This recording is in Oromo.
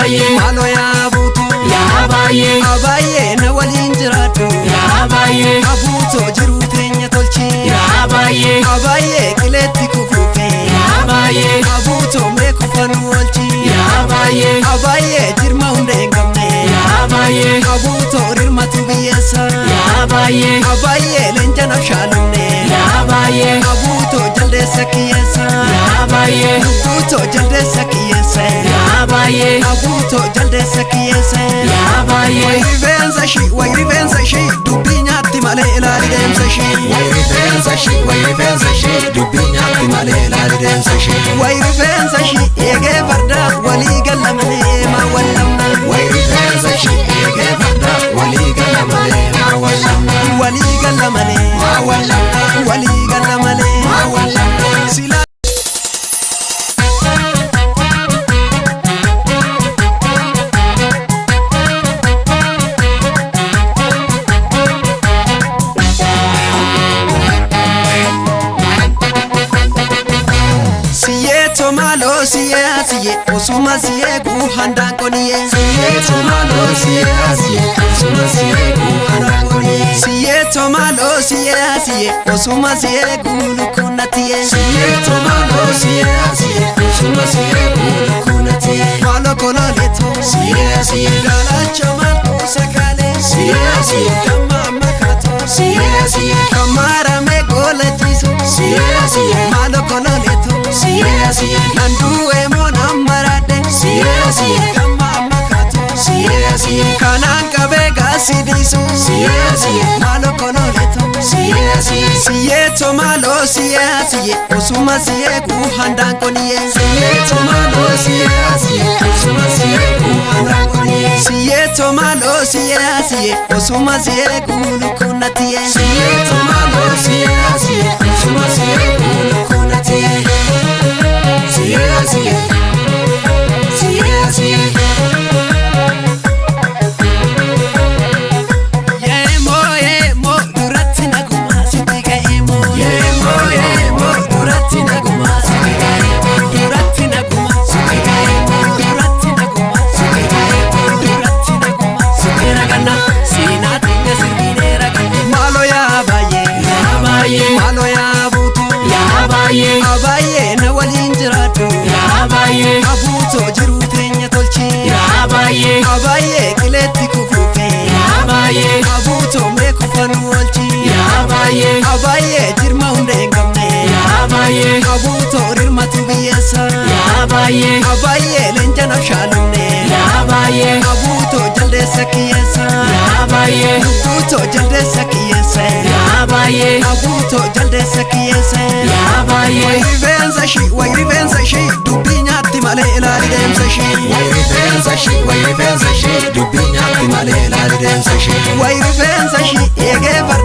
Baay'ee. Maaloo yaa buutu. Yaa baay'ee. Abaay'ee na waliin jiraadhu. Yaa baay'ee. Abuutoo jiruu teenya tolchi. Yaa baay'ee. Abaay'ee qileetti kufuufe. Yaa baay'ee. Abuutoo mee kufanu oolchi. Yaa baay'ee. Abaay'ee jirma hundee hin qabne. Yaa baay'ee. Abuutoo rirmatu biyyeessa. Yaa baay'ee. Abaay'ee leenca nafshaalumne. Yaa baay'ee. Abuutoo jaldeessa kiyyeessa. Yaa baay'ee. Lubbuutoo jaldeessa kiyyeessa. Yaa baay'ee. Abuutoo jaldeessa kiyyeessa. Yaa baay'ee. Wayi rifeensa ishii, wayi rifeensa ishii, dubbii nyaatti malee ilaali deemsa ishii. Wayi rifeensa ishii, wayi rifeensa ishii, dubbii nyaatti malee ilaali deemsa ishii. Wayi rifeensa ishii, eegee fardaa walii galla malee maa wallamna. Wayi rifeensa ishii, eegee fardaa walii galla malee maa wallamna. Walii galla malee, Maa wallamna. walii galla malee. Maa wallamna. Silaa. Siyyee maaloo siyyee asiyyee osuma siyyee guuhan daanqoniyee. Siyeetu maaloo siyee asiyee, osuma siyee guuhan daanqoniyee. Siyyee maaloo siyyee asiyyee osuma siyyee guulukunnatiyee. Siyeetu maaloo siyee asiyee, osuma siyee guulukunnatiyee. Maaloo kololeeto. Siyee asiyee. Daalacha maaltu sakaalee. Siyee asiyee. Damma makaato. Siyee asiyee. Kamaarame goolachiisu. Siyee asiyee. Maaloo kololeeto. Siyee asiyee. Nandu'ee moo namaraadhe. Siyee asiyee. Damma makaato. Siyee asiyee. Kanaan qabee gaasidiisu. Siyee asiyee. Maaloo kololeeto. Siyee asiyee. Siyyee maaloo siyyee asiyyee osuma siyyee guuhan daanqoniyee. Siyeetu maaloo siyee asiyee, osuma siyee guuhan daanqoniyee. Siyyee maaloo siyyee asiyyee osuma siyyee guulukunnatiyee. Siyeetu maaloo siyee asiyee, osuma siyee guulukunnatiyee. Siyee asiyee. Siyee asiyee. Yeemoo yeemoo duratti nagumaa sitti ka'eemoo. Yeemoo yeemoo duratti nagumaa sitti ka'eemoo. Duratti nagumaa Sitti ka'eemoo. duratti nagumaa Sitti ka'eemoo. duratti nagumaa Sitti raganna siinaa teenya sirbiinee raganna. Maaloo yaa baay'ee. Yaa baay'ee. Maaloo yaa buutu. Yaa baay'ee. Abaay'ee na waliin jiraadhu. Yaa baay'ee. Abuutoo jiruu teenya tolchi. Yaa baay'ee. Abaay'ee qileetti kufuufe. Yaa baay'ee. Abuutoo mee kufanu oolchi. Yaa baay'ee. Abaay'ee jirma hundee hin qabne. Yaa baay'ee. Abuutoo rirmatu biyyeessa. Yaa baay'ee. Abaay'ee leenca nafshaalumne. Yaa baay'ee. Abuutoo jaldeessa kiyyeessa. Yaa baay'ee. Lubbuutoo jaldeessa kiyyeessa. Yaa baay'ee. Abuutoo jaldeessa kiyyeessa. Yaa baay'ee. Wayi rifeensa ishii, wayi rifeensa ishii, dubbii nyaatti malee ilaali deemsa ishii. Wayi rifeensa ishii, wayi rifeensa ishii, dubbii nyaatti malee ilaali deemsa ishii. Wayi rifeensa ishii, eegee fardaa.